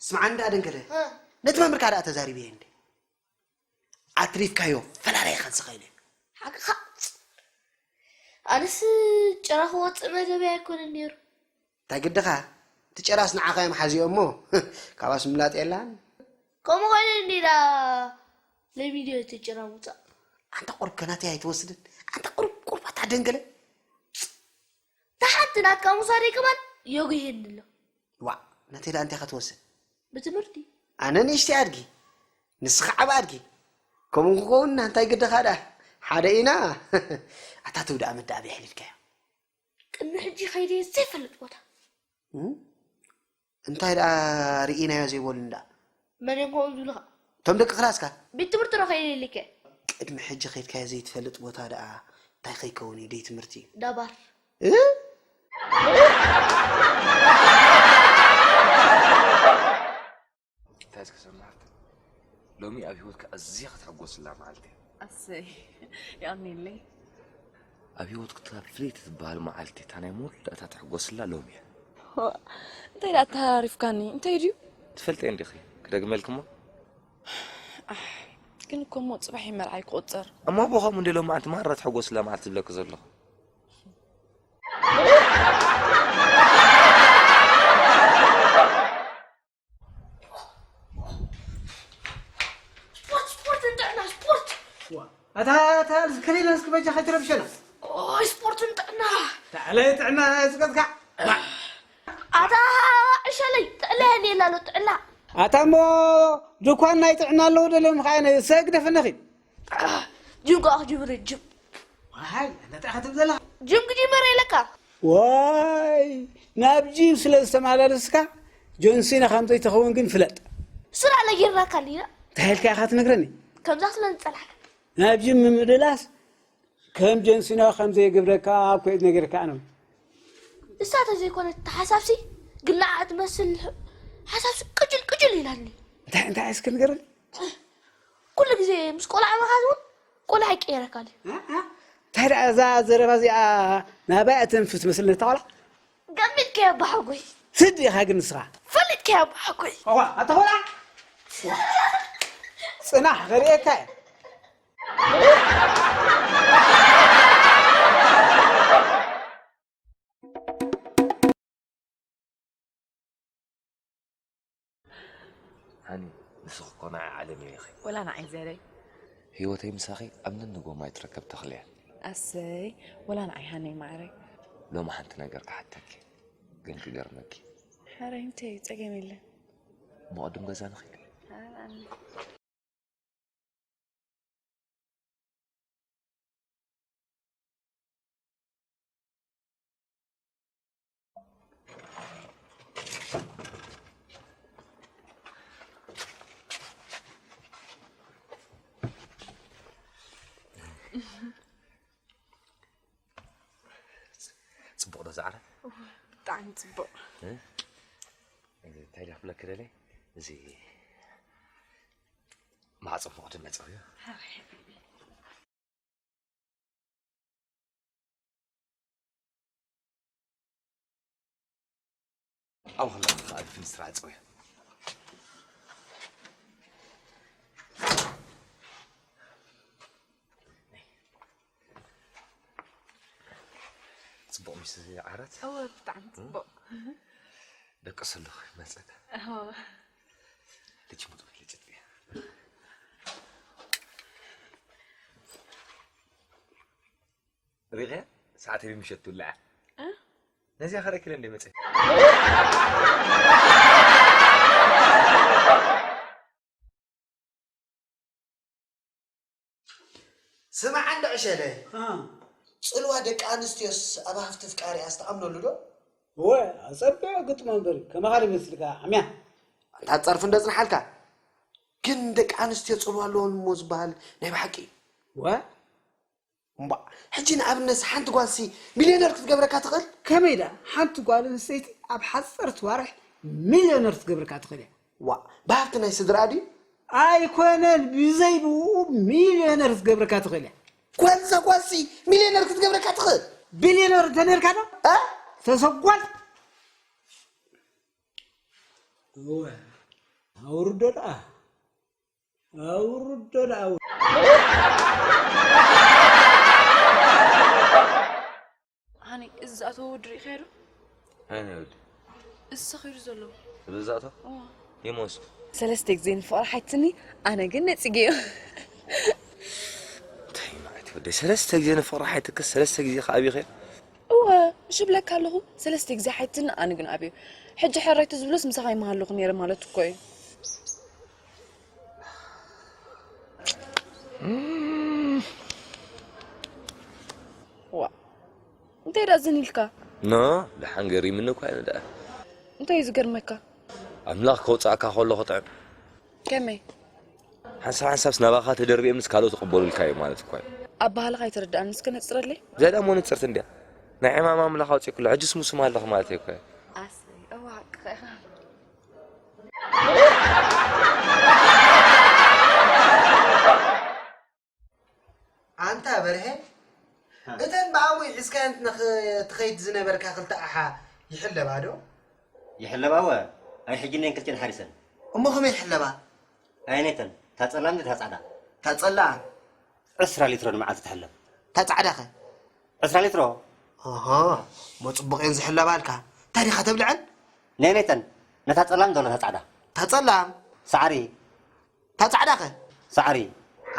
ስምዓኒ ደኣ ደንገለ፣ እ። ነቲ መምህርካ ደኣ ተዛሪበዮ እንዴ? ኣትሪፍካዮ ፈላላይካ ዝኸይነ። ሓቅኻ። ኣነስ ጭራ ክወፅእ መደበይ ኣይኮነን ነይሩ። እንታይ ግድኻ? እቲ ጭራስ ንዓኻ እዮም ሓዚኦሞ። ካባስ ምላጥ የላን። ከምኡ ኮይነ እንዲዳ ለሚድዮ እቲ ጭራ ምውፃእ። ኣንታ ቁሩብ ከናተይ ኣይትወስድን? ኣንታ ቁሩብ ቁሩብ ኣታ ደንገለ። ተሓንቲ ናትካ ምውሳደይ ከማን የጉህየኒ ኣሎ። ዋእ፣ ናተይ ደኣ እንታይ ኢኻ ትወስድ? ብትምህርቲ። ኣነ ንእሽተይ ኣድጊ፣ ንስኻ ዓቢ ኣድጊ። ከምኡ ክኸውን እንታይ ግድኻ ደኣ? ሓደ ኢና። ኣታ ተው ደኣ መዳኣብ የሕሊልካዮ። ቅድሚ ሕጂ ከይደ ዘይፈልጥ ቦታ። እም? እንታይ ደኣ ርኢናዮ ዘይበሉን ደኣ? መን እዮም ከምኡ ዝብሉኻ? እቶም ደቂ ክላስካ? ቤት ትምህርቲ ዶ ከይደ ኢልከ? ቅድሚ ሕጂ ከይድካዮ ዘይትፈልጥ ቦታ ደኣ እንታይ ከይከውን እዩ ደይ ትምህርቲ? ዳባር። እ? እንታይ እስከ ሰማዕት? ሎሚ ኣብ ህይወትካ ኣዝያ ክትሕጎስላ መዓልቲ እያ። ኣሰይ፣ የቐንየለይ። ኣብ ህይወትካ እታ ፍልይቲ ትበሃል መዓልቲ፣ እታ ናይ መወዳእታ ትሕጎስላ ሎሚ እያ። ዋ፣ እንታይ ደኣ ኣተሃራሪፍካኒ? እንታይ ድዩ? ትፈልጠ እንዲኺ፣ ክደግመልክሞ? ኣሕ፣ ግን እኮ እሞ ጽባሕ እዩ መርዓይ ክቑጸር። እሞ ብኸምኡ እንደ ሎሚ ኣንቲ ማራ ትሕጎስላ መዓልቲ ዝብለኪ ዘለኹ። ስፖርት፣ ስፖርት ንጥዕና፣ ስፖርት። ዋ፣ ኣታ፣ ኣታ፣ ከሊለ እስኪ በጃ ከይትረብሸና። ኦይ፣ ስፖርት ንጥዕና። ታዕለ ጥዕና ዝቀዝካ። ኣታ፣ ዕሸለይ፣ ጥዕና የድልየና ኣሎ፣ ጥዕና። ኣታ እሞ ድኳን ናይ ጥዕና ኣለዉ ደለዮም ከኣ ሰግደፍንኺ። ጅም ከኣ ክጅምር እዩ፣ ጅም። ዋይ፣ እንታይ ኢኻ ትብል ዘለኻ? ጅም ክጅምር ኢለካ። ዋይ፣ ናብ ጅም ስለ ዝተመላለስካ ጆን ሲና ከም ዘይትኸውን ግን ፍለጥ። ስራ ለጊርናካ እንዲና። እንታይ ኢልካ ኢኻ ትነግረኒ? ከምዛ ስለ ዝጸላሕካ። ናብ ጅም ምምልላስ ከም ጆን ሲና ከም ዘይገብረካ እኮ እዩ ነጊርካ ኣነ። እሳ ተዘይኮነት እታ ሓሳብሲ ግን ንዓ ትመስል ሓሳብሲ ቅጭል ቅጭል ኢላኒ። እንታይ፣ እንታይ እስኪ ንገረኒ? ኩሉ ግዜ ምስ ቆልዓ ምኻድ እውን ቆልዓ ይቀየረካ ኣሎ። እ? እ? እንታይ ደኣ እዛ ዘረባ እዚኣ ናባይ ኣተንፍስ ትመስል ነታ ቆልዓ? ገሚትካዮ ኣባ ሓጎይ። ስዲ ኢኻ ግን ንስኻ። ፈሊጥካዮ ኣባ ሓጎይ። እዋ፣ ኣታ ቆልዓ። ጽናሕ፣ ከርእየካ እየ። ሃኒ፣ ንስኺ እኮ ንዓይ ዓለመይ ኢኺ። ወላ ንዓይ ዘረይ። ህይወተይ ምሳኺ ኣብ ነንጎማይ ትርከብ ተኽሊ እያ። ኣሰይ፣ ወላ ንዓይ ሃነይ ማዕረይ። ሎሚ ሓንቲ ነገር ክሓተኪ፣ ግን ክገርመኪ። ሓራይ፣ እንታይ እዩ? ጸገም የለን። እሞ ቅድም ገዛ ንኺድ። ኣነ ጽቡቕ ዶ ዝዓረ? ብጣዕሚ ጽቡቕ። እ? እንታይ ድያ ክብለኪ ደልየ? እዚ ማዕጾ ፍቕዲ ነጸውዮ። ኣብ ኸላ ኣብ ፊንስትራ ኣጸውዮ። ጽቡቕ ምሽ ዓራት? እወ፣ ብጣዕሚ ጽቡቕ። ደቂ ሰለኹ ይመጸካ። እወ። ልጅ ሙጡ ልጅ ጥያ። ሪኸ ሰዓት ምሸት ትውልዓ። እ? ነዚያ ከረኪለ እንደ መጸ። ስማዕ እንዶ ዕሸለ። እ። ጽልዋ ደቂ ኣንስትዮስ ኣብ ሃፍቲ ፍቃሪኣስ ትኣምነሉ ዶ? እወ፣ ኣጸቢቐ ግጥሞ እምበር፣ ከማኻ ዶ ይመስልካ፣ ዓምያ? ኣንታ ጸርፊ እንዶ ጽንሓልካ። ግን ደቂ ኣንስትዮ ጽልዋ ኣለወን እሞ ዝበሃል ናይ ብሓቂ እዩ። እወ። እምቧ፣ ሕጂ ንኣብነት ሓንቲ ጓልሲ ሚልዮነር ክትገብረካ ትኽእል? ከመይ ደኣ ሓንቲ ጓል ኣንስተይቲ ኣብ ሓጸርቲ ዋርሕ ሚልዮነር ክትገብረካ ትኽእል እያ? ዋእ፣ ብሃብቲ ናይ ስድራኣ ድዩ? ኣይኮነን፣ ብዘይ ብኡ ሚልዮነር ክትገብረካ ትኽእል እያ። ጓል እዛ ጓልሲ ሚልዮነር ክትገብረካ ትኽእል? ቢልዮነር እንተነርካ ዶ? እ? ተሰጓል። እወ። ኣውርዶ ደኣ ኣውርዶ ደኣ። ሃኒ፣ እዚ ዝኣተወ ወዲ ርኢኻዮ ዶ? ኣነ ወዲ እዚ ሰኺሩ ዘሎ። ብዛቶ እዋ። ይሞስ ሰለስተ ግዜ ንፍቕሪ ሓትኒ፣ ኣነ ግን ነፂገዮ። እንታይ ማለት ወደ ሰለስተ ግዜ ንፍቕሪ ሓይትክስ ሰለስተ ግዜ ከኣቢኸ እወ፣ እሺ ብለካ ኣለኹ። ሰለስተ ግዜ ሓትኒ፣ ኣነ ግን ኣብዮ። ሕጂ ሕራይቱ ዝብሎስ ምሳኻ ይመሃለኹ ነይረ ማለት እኮ እዩ። ዋ፣ እንታይ ደኣ ዝን ኢልካ? ኖ፣ ደሓን ገሪምኒ እኳ ኢለ ደኣ። እንታይ እዩ ዝገርመካ? ኣምላኽ ከውፅኣካ ከሎ ክጥዕም። ከመይ? ሓንሳብ ሓንሳብስ ናባኻ ተደርቢየ ምስ ካልኦት ይቕበሉልካ እዩ ማለት እኳ እዩ። ኣባህልኻ ኣይተረድኣን፣ እስከ ነፅረለይ። እዚኣ ደኣ እሞ ንፅርቲ እንድያ። ናይ ዕማም ኣምላኽ ኣውፅእኩላ፣ ሕጅስ ሙስም ኣለኹ ማለት እዩ እኳ እዩ። ኣሰይ፣ እዋ ሓቅኻ ኢኻ። ኣንታ በርሀ፣ እተን ብኣሙይ ሒዝካየን ትኸይድ ዝነበርካ ክልተ ኣሓ ይሕለባ ዶ? ይሕለባ ወ ኣይ ሕጂ ነን ክልቲን ሓሪሰን። እሞ ከመይ ይሕለባ? ኣየነይተን? እታ ጸላም ድታ ጻዕዳ? እታ ጸላም። ዕስራ ሊትሮ ንመዓልቲ ትሕለብ። እታ ጻዕዳ ከ? ዕስራ ሊትሮ። ኣሃ፣ እሞ ጽቡቕ እየን ዝሕለባልካ። እንታይ ዲኻ ተብልዐን? ነየነይተን? ነታ ጸላም ዶ ነታ ጻዕዳ? እታ ጸላም። ሳዕሪ። እታ ጻዕዳ ከ? ሳዕሪ።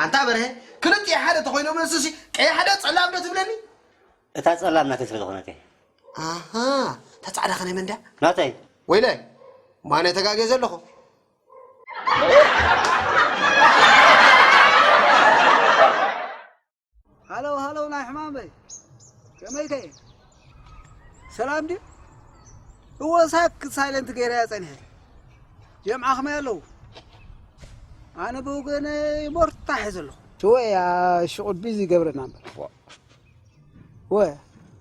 ኣንታ በርሀ፣ ክልቲኡ ሓደ ተኾይኖም እንስሲ ቀያሕ ዶ ጸላም ዶ ትብለኒ? እታ ጸላም ናተይ ስለ ዝኾነት እየ። ኣሃ፣ እታ ጻዕዳ ከ ናይ መን ድያ? ናተይ። ወይለይ፣ ማነ ተጋግየ ዘለኹ። ሃለው ሃለው ናይ ሕማመይ ከመይ ከ ሰላም ድዩ? እወ ሳክ ሳይለንት ገይረያ ጸኒሐ። ጀምዓ ከመይ ኣለዉ? ኣነ ብወገነይ ሞርታሕ እየ ዘለኹ። ሽወያ ሽቑድ ቢዚ ይገብረና እምበር። ወ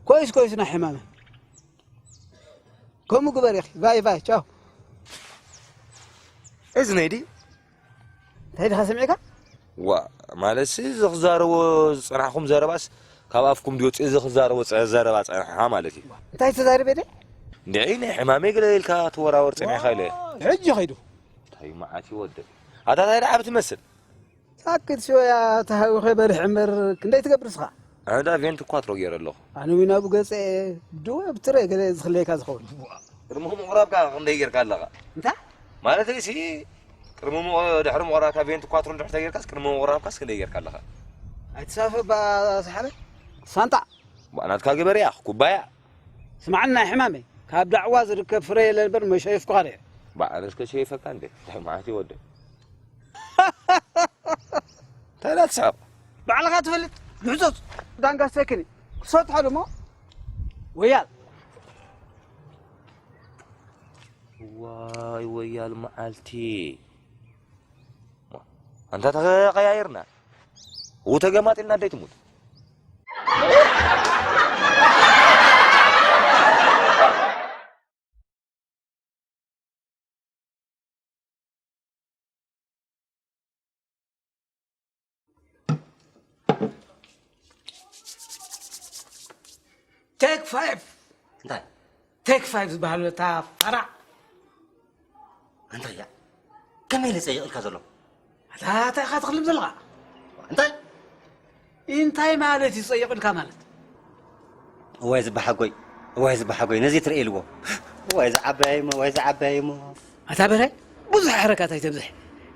ኮይስ ኮይስ ናይ ሕማመይ ከምኡ ግበር ኢኺ። ቫይ ቫይ ቻው። እዝነይ ድዩ እንታይ ድኻ ሰሚዕካ? ዋ ማለትሲ እዚ ክዛረቦ ዝጸናሕኩም ዘረባስ ካብ ኣፍኩም ድወፅእ እዚ ክዛረቦ ዝጸ- ዘረባ ጸናሕኻ ማለት እዩ። እንታይ ተዛሪበ ደ? እንድዒ ናይ ሕማመይ ገለ ኢልካ ትወራወር ጸኒሕካ ኢለ። ሕጂ ኸይዱ። እንታይ መዓት ይወድእ ኣታ እንታይ ደኣ ትመስል? ሳክት ሽወያ ተሃዊኸ በርሕ እምበር ክንደይ ትገብር እስኻ? ኣነ ደኣ ቬንቲ ኳትሮ ገይረ ኣለኹ። ኣነ ዊና ብገጸ ድወ ብትረ ገለ ዝኽለየካ ዝኸውን። ቅድሚ ምቑራብካ ክንደይ ጌርካ ኣለኻ? እንታይ? ማለተይ ሲ ቅድሚ ምቑ- ድሕሪ ምቑራብካ ቬንቲ ኳትሮ እንድሕር ተጌርካስ ቅድሚ ምቑራብካስ ክንደይ ጌርካ ኣለኻ? ኣይትሳፈ ባ ሰሓበ ሳንጣ ባእ ናትካ ግበር እያ ኩባያ። ስማዕኒ ናይ ሕማመይ ካብ ዳዕዋ ዝርከብ ፍረ የለ እምበር መሸየፍኩኻ ነይረ። ባእ ኣነስ ከሸይፈካ እንዴ እንታይ መዓት ይወደ እንታይ ዳትስሕቕ ባዕልኻ ትፈልጥ ግዕዞት ዳንጋ ሰክኒ ክሰትሖ ደሞ ወያል ዋይ ወያል መዓልቲ ኣንታ ተቐያይርና እው ተገማጢልና ደይ ትሙት ቴክ ፋይቭ እንታይ ቴክ ፋይቭ ዝበሃል እታ ፋራ እንታይ እያ ከመይ ኢለ ጸይቕልካ ዘሎ ኣታ እንታይ ኢኻ ትኽልም ዘለኻ እንታይ እንታይ ማለት እዩ ጸይቕልካ ማለት እዋይ ዝበሓጎይ እዋይ ዝበሓጎይ ነዚ ትርእይልዎ እዋይ ዝዓበያይሞ እዋይ ዝዓበያይሞ ኣታ በረ ብዙሕ ሕረካት ኣይተብዝሕ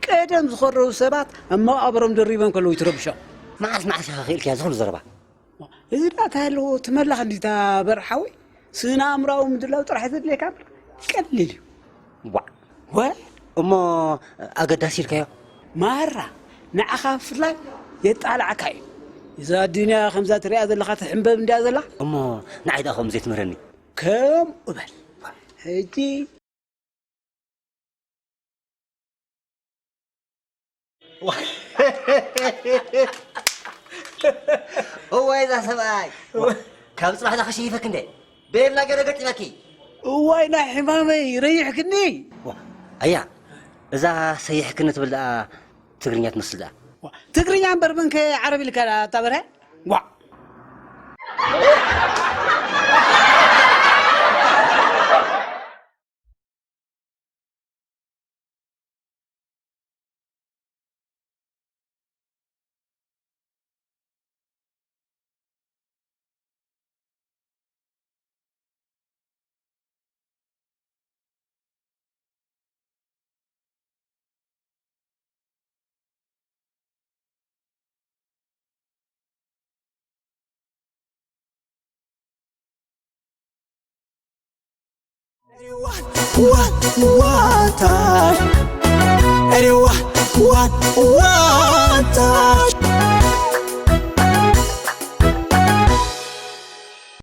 ቀደም ዝኸረቡ ሰባት ኣብ መቓብሮም ደሪቦም ከለዉ ይትረብሾም መዓስ መዓስ ኢኻ ክኢልክያ ዝኽሉ ዘረባ እዚ ዳታ ኣለዎ ትመላኽ እንዲታ በርሓዊ ስነ ኣእምራዊ ምድላው ጥራሕ ዘድልየካ ቀሊል እዩ ዋ ወ እሞ ኣገዳሲ ኢልካዮ ማራ ንዓኻ ብፍላይ የጣላዕካ እዩ እዛ ኣዱንያ ከምዛ ትሪኣ ዘለኻ ትሕንበብ እንድያ ዘላ እሞ ንዓይ ደኣ ከምኡ ዘይትምህረኒ ከምኡ በል ሕጂ እዋይ እዛ ሰብኣይ ካብ ፅባሕ ዛ ከሸይፈክ እንደ ቤላ ገለ ገጢመኪ እዋይ ናይ ሕማመይ ረይሕክኒ ኣያ እዛ ሰይሕክኒ ትብል ደኣ ትግርኛ ትመስል ደኣ ትግርኛ እምበር ምንከ ዓረብ ኢልካ ደኣ ኣታ በርሀ ዋ One, one, one touch. Everyone, one, one touch.